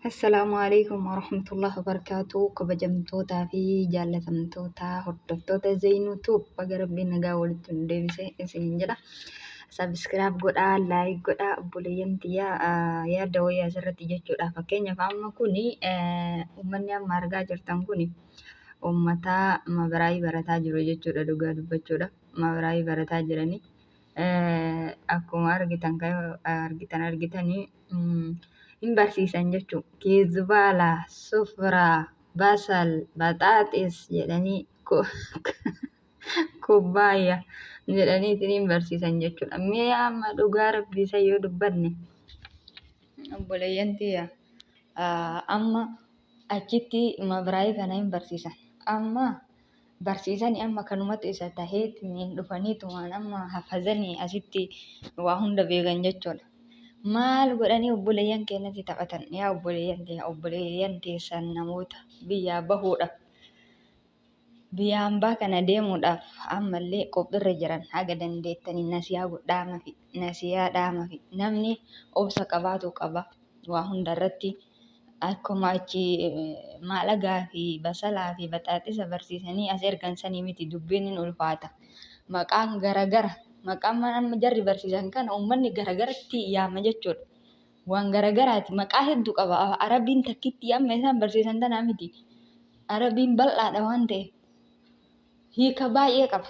Assalaamu alaikum warahmatullahi wabarakatuh. Kabajamtootaa fi jaallatamtoota hordoftoota Zeynuu Tube, baga Rabbiin nagaa walitti nu deebise isiniin jedha. Subscribe godhaa, like godhaa, obboleeyyan tiyyaa yaada wayii asirratti jechuudha. Fakkeenyaaf amma kuni uummanni amma argaa jirtan kuni uummata mabaraayii barataa jiru jechuudha, dhugaa dubbachuudha. Mabaraayii barataa jiranii. Akkuma argitan argitan argitanii hin barsiisan jechuudha. Keezbaala, sufraa, basal, baxaaxis jedhanii, kubbaayya jedhanii hin barsiisan jechuudha. Mee amma dhugaa Rabbii isa yoo dubbanne, obboleeyyan tiyya, amma achitti mabiraayii kana hin barsiisan. Amma barsiisanii amma kanumatu isa taheetiin dhufaniitumaan amma hafazanii asitti waa hunda beekan jechuudha. Maal godhanii obboleeyyan keenyatti taphatan? Yaa obboleeyyan teenya, obboleeyyan teessan namoota biyyaa bahuudhaaf, biyya hambaa kana deemuudhaaf ammallee qophiirra jiran, haga dandeettanii nasiyaa godhaamafi, nasiyaa dhaamafi. Namni obsa qabaatu qaba waa hunda irratti. Akkuma achi maalagaa fi basalaa fi baxaaxisa barsiisanii as ergan sanii miti, dubbiin hin ulfaata. Maqaan garagara. Maqaan amma jarri barsiisan kana uummanni garagaratti yaama jechuudha. Waan garagaraati. Maqaa hedduu qaba. Arabiin takkitti amma isaan barsiisan tanaa miti. Arabiin bal'aadha waan ta'eef hiika baay'ee qaba.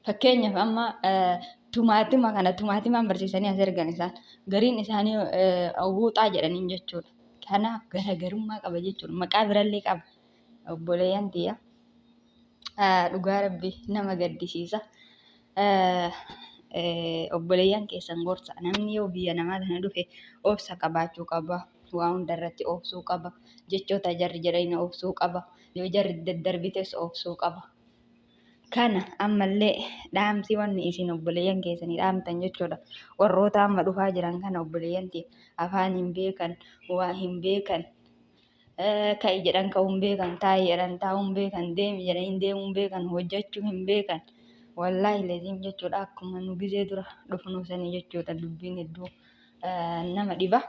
Fakkeenyaaf amma tumaatima kana tumaatimaan barsiisanii as ergan isaan. Gariin isaanii wuuxaa jedhaniin jechuudha. Kanaaf garaagarummaa qaba jechuudha. Maqaa birallee qaba. Obboleeyyan tiyya, dhugaa Rabbi nama gaddisiisa. Obboleeyyan keessan gorsa. Namni yoo biyya namaa kana dhufe obsa qabaachuu qaba. Waa hunda irratti obsuu qaba. Jechoota jarri jedhanii obsuu qaba. Yoo jarri daddarbites obsuu qaba. Kana ammallee dhaamsi wanni isin obboleeyyan keessanii dhaamtan jechuudha. Warroota amma dhufaa jiran kana, obboleeyyan tiyya, afaan hin beekan, waa hin beekan, ka'i jedhan ka'uu hin beekan, taa'i jedhan taa'uu hin beekan, deemi jedhanii deemuu hin beekan, hojjechuu hin beekan. Wallaahi laziim jechuudha, akkuma nu gizee dura dhufnu sanii jechuudha, dubbiin hedduu nama dhiba.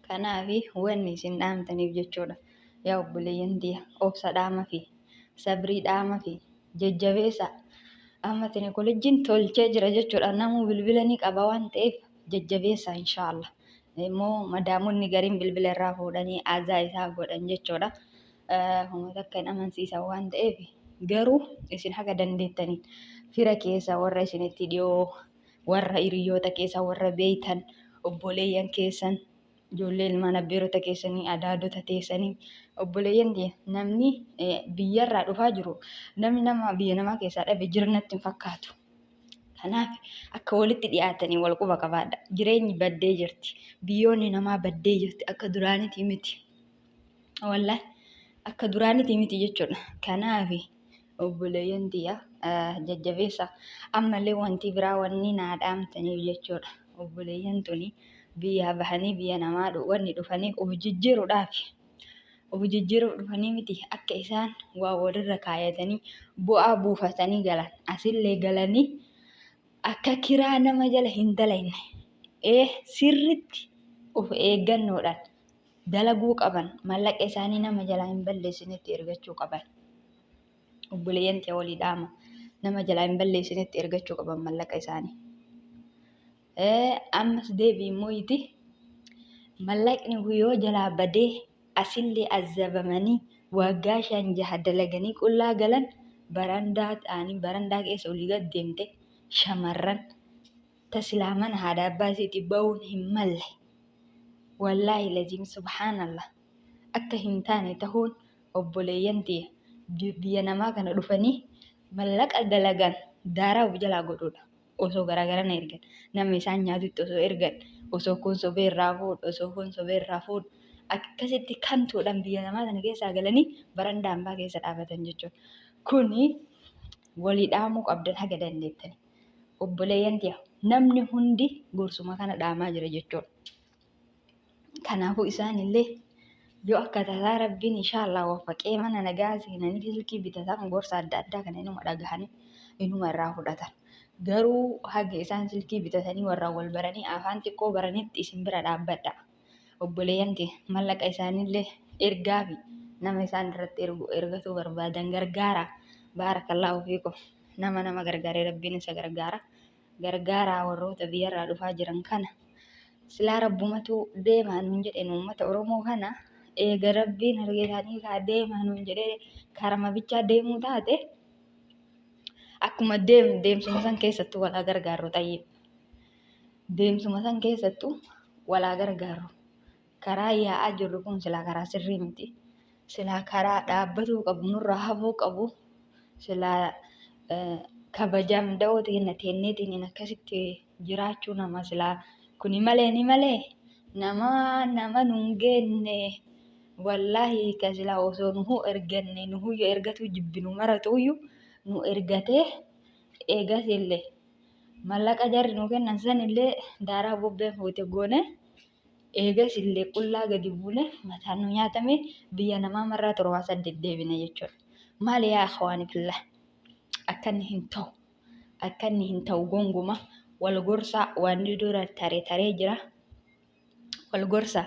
Kanaafi wanni isin dhaamtaniif jechuudha. Yaa obboleeyyan tiyya, obsa dhaamafi, sabrii dhaamafi, jajjabeessa. Amma teekinooloojiin tolchee jira jechuudha. Namuu bilbila ni qaba waan ta'eef jajjabeessa, inshaallah. Immoo madaamonni gariin bilbila irraa fuudhanii azaa isaa godhan jechuudha. Uummata akka hin amansiisan waan ta'eef, garuu isin haga dandeettaniin fira keessa, warra isinitti dhiyoo, warra hiriyoota keessa, warra beeytan, obboleeyyan keessan, ijoollee ilmaan abbeerota keessanii, adaadota teessanii, obboleeyyan tiyya, namni biyyarraa dhufaa jiru, namni nama biyya namaa keessaa dhabe jira natti hin fakkaatu. Kanaaf akka walitti dhiyaatanii wal quba qabaadha. Jireenyi baddee jirti. Biyyoonni namaa baddee jirti. Akka duraanitii miti. Wallahi akka duraanitii miti jechuudha. Kanaaf obboleeyyan tiyya, jajjabeessa. Ammallee wanti biraa wanni naa dhaamtaniif jechuudha. Obboleeyyan tuni biyyaa bahanii biyya namaa wanni dhufanii of jijjiiruudhaaf. Of jijjiiruuf dhufanii miti, akka isaan waa walirra kaayatanii bu'aa buufatanii galan. Asillee galanii akka kiraa nama jala hin dalagne. Sirritti of eeggannoodhaan dalaguu qaban, mallaqa isaanii nama jalaa hin balleessinetti ergachuu qaban. Obboleeyyan tiyya, walii dhaama. Nama jalaa hin balleessinetti ergachuu qaban mallaqa isaanii. Ammas deebii immoo iti mallaqni yoo jalaa badee asillee azabamanii waggaa 5, 6 dalaganii qullaa galan, barandaa ta'anii barandaa keessa olii gad deemte shamarran tasilaa mana haadha abbaa isiitii bahuun hin malle. Wallaahi laziim, subhaanallah, akka hin taane tahuun, obboleeyyan tiyya, biyya namaa kana dhufanii mallaqa dalagan daaraa of jalaa godhuudha. Osoo garaagarana ergan, nama isaan nyaatutti osoo ergan, osoo kun sobee irraa fuudhu, osoo kun sobee irraa fuudhu, akkasitti kantuudhaan biyya namaa sana keessaa galanii barandaa hambaa keessa dhaabatan jechuudha. Kuni walii dhaamuu qabdan haga dandeettani. Obboleeyyan tiyya, namni hundi gorsuma kana dhaamaa jira jechuudha. Kanaafuu isaanillee yoo akka tasaa Rabbiin inshaallah waffaqee mana nagaa seenanii silkii bitatan, gorsa adda addaa kana inuma dhagahanii inuma irraa fudhatan. Garuu haga isaan silkii bitatanii warra wal baranii afaan xiqqoo baranitti isin bira dhaabbadha. Obboleeyyan tiyya mallaqa isaaniillee ergaafi nama isaan irratti ergu ergatuu barbaadan gargaara. Baarakallaahu fiikum. Nama nama gargaaree Rabbiin isa gargaara. Gargaaraa warroota biyyarraa dhufaa jiran kana. Silaa Rabbumatu deemaa nuun jedhe nu uummata Oromoo kana eega Rabbiin harka isaanii kaa deemaa nuun jedhee karama bichaa deemuu taate akkuma deemnu deemsuma san keessattuu walaa gargaarru xayyib. Deemsuma san keessattuu walaa gargaarru. Karaa yaa'aa jirru kun silaa karaa sirrii miti. Silaa karaa dhaabbatuu qabu nurraa hafuu qabu. Silaa kabajaan da'oo teenna teenneetiin akkasitti jiraachuu nama silaa kuni malee ni malee nama nama nun geenne wallaahi ka silaa osoo nuhuu erganne nuhuyyuu ergatuu jibbinu maratuuyyu nu ergatee eegasillee mallaqa jarri nu kennan sanillee daaraa bubbeen fuute goone eegasillee qullaa gadi buune mataan nu nyaatame biyya namaa marraa torbaa saddeet deebine jechuudha. Maali yaa akhwaani fillah akkanni hin ta'u. Akkanni hin ta'u gonguma wal gorsaa wanni dura tare taree jira wal gorsaa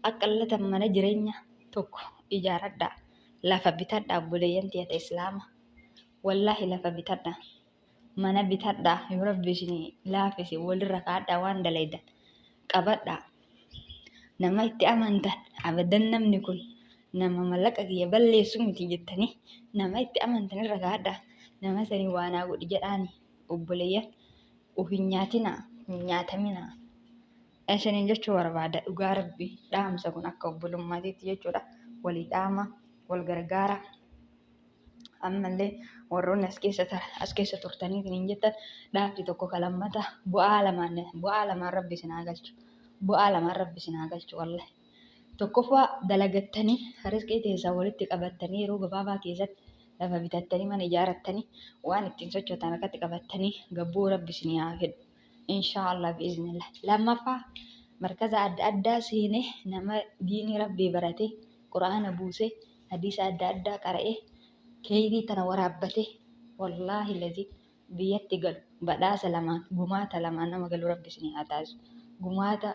akka latan mana jireenya tokko ijaaradhaa lafa bitadhaa obboleeyyan tiyya ta islaama wallaahi lafa bitadhaa mana bitadhaa yoo rabbi isinii laafise walirra kaadhaa waan dalaydan qabadhaa nama itti amantan abadan namni kun nama mallaqa kiyya balleessu miti jettanii nama itti amantan irra kaadhaa nama sanii waa naa godhi jedhaani obboleeyyan of hin nyaatinaa hin nyaataminaa isiniin jechuu barbaada dhugaa rabbi dhaamsa kun akka obbolummaatiitti jechuudha walii dhaama wal gargaara ammallee warroonni as keessa turtanii hin jettan dhaabbi tokko kalammata bu'aa lamaan rabbi isin haa galchu, bu'aa lamaan rabbi isin haa galchu. Wallahi tokkoffaa dalagattanii riskii teessan walitti qabattanii yeroo gabaabaa keessatti lafa bitattanii mana ijaarattanii waan ittiin sochootan harkatti qabattanii gabbuu rabbi isin haa fedhu inshaallah biiznillah. Lammaffaa markaza adda addaa seenee nama diinii rabbii baratee quraana buusee hadiisa adda addaa qara'ee keeyrii tana waraabbate wallaahi lazi biyyatti galu badhaasa lamaan gumaata lamaan nama galu rabbi isin haa taasisu. Gumaata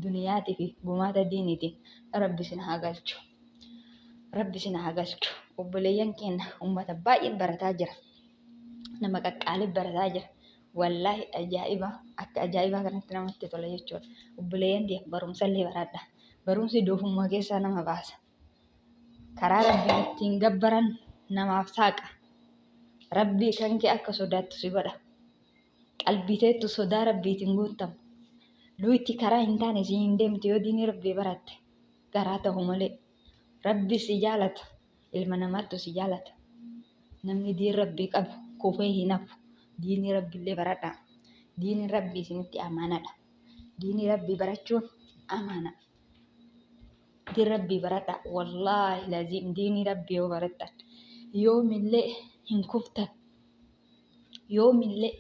duniyaatii fi gumaata diiniitiin rabbi isin haa galchu, rabbi isin haa galchu. Obboleeyyan keenya ummata baay'ee barataa jira, nama qaqqaalii barataa jira. Wallaahi ajaa'iba, akka ajaa'ibaa kanatti namatti tola jechuudha. Obboleeyyan tiyya barumsallee baradha, barumsi doofummaa keessaa nama baasa, karaa rabbiin ittiin gabbaran namaaf saaqa, rabbii kan kee akka sodaattu si godha, qalbii teettu sodaa rabbiitiin guuttama, luutti karaa hin taane si hin deemtu yoo diinii rabbii baratte garaa ta'u malee. Rabbi si jaalata, ilma namaattu si jaalata. Namni diin rabbii qabu kufee hin hafu. Diinii rabbiillee baradhaa, diiniin rabbii isinitti amaanadha. Diinii rabbii barachuun amaana. Diin rabbii baradhaa, wallaahi laziim diinii rabbii yoo barattan yoomillee hin kuftan, yoomillee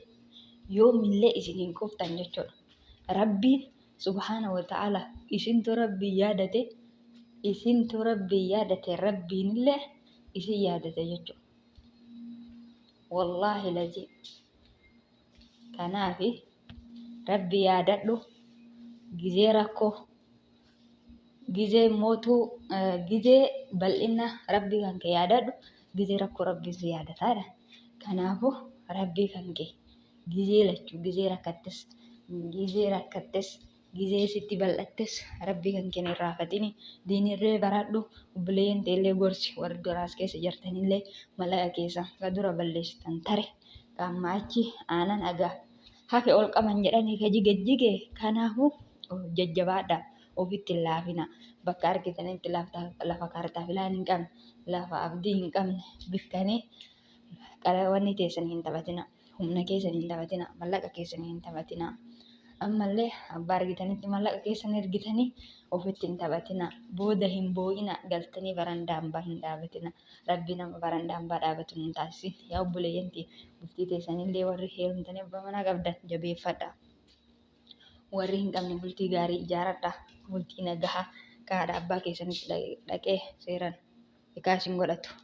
yoomillee isin hin kuftan jechuudha. Rabbiin subhaana wa ta'ala isintu rabbii yaadate, isintu rabbii yaadate, rabbiinillee isin yaadate jechuudha. Wallaahi laziim kanaafi rabbi yaadadhu gizee rakkoo, gizee mootuu, gizee bal'ina rabbii kan kee yaadadhu, gizee rakkoo rabbiin si yaadataadha. Kanaafuu rabbii kan kee gizee lachuu gizee rakkattes gizee sitti bal'attes rabbii kan kee hin irraafatini. Diinillee baradhu, obboleeyyan teellee gorsi. Warri duraas keessa jirtanillee mallaqa keessa ka dura balleessitan tare ka amma achi aanan agaa hafe ol qaban jedhanii ka jige jige. Kanaafuu jajjabaadha, ofitti hin laafina. Bakka argitanitti lafa kaartaa filaan hin qabne, lafa abdii hin qabne bittanii wanni teessan hin taphatina, humna keessan hin taphatina, mallaqa keessan hin taphatina. Ammallee abbaa argitanitti mallaqa keessan ergitanii ofitti hin taphatina. Booda hin boo'ina, galtanii barandaa hambaa hin dhaabatina. Rabbi nama barandaa hambaa dhaabatu hin taasisin. Yaa obboleeyyan tiyya, bultii teessanillee warri heerumtanii abbaa manaa qabdan jabeeffadha. Warri hin qabne bultii gaarii ijaaradha. Bultii nagahaa ka haadha abbaa keessanitti dhaqee seeran hikaa isin godhatu.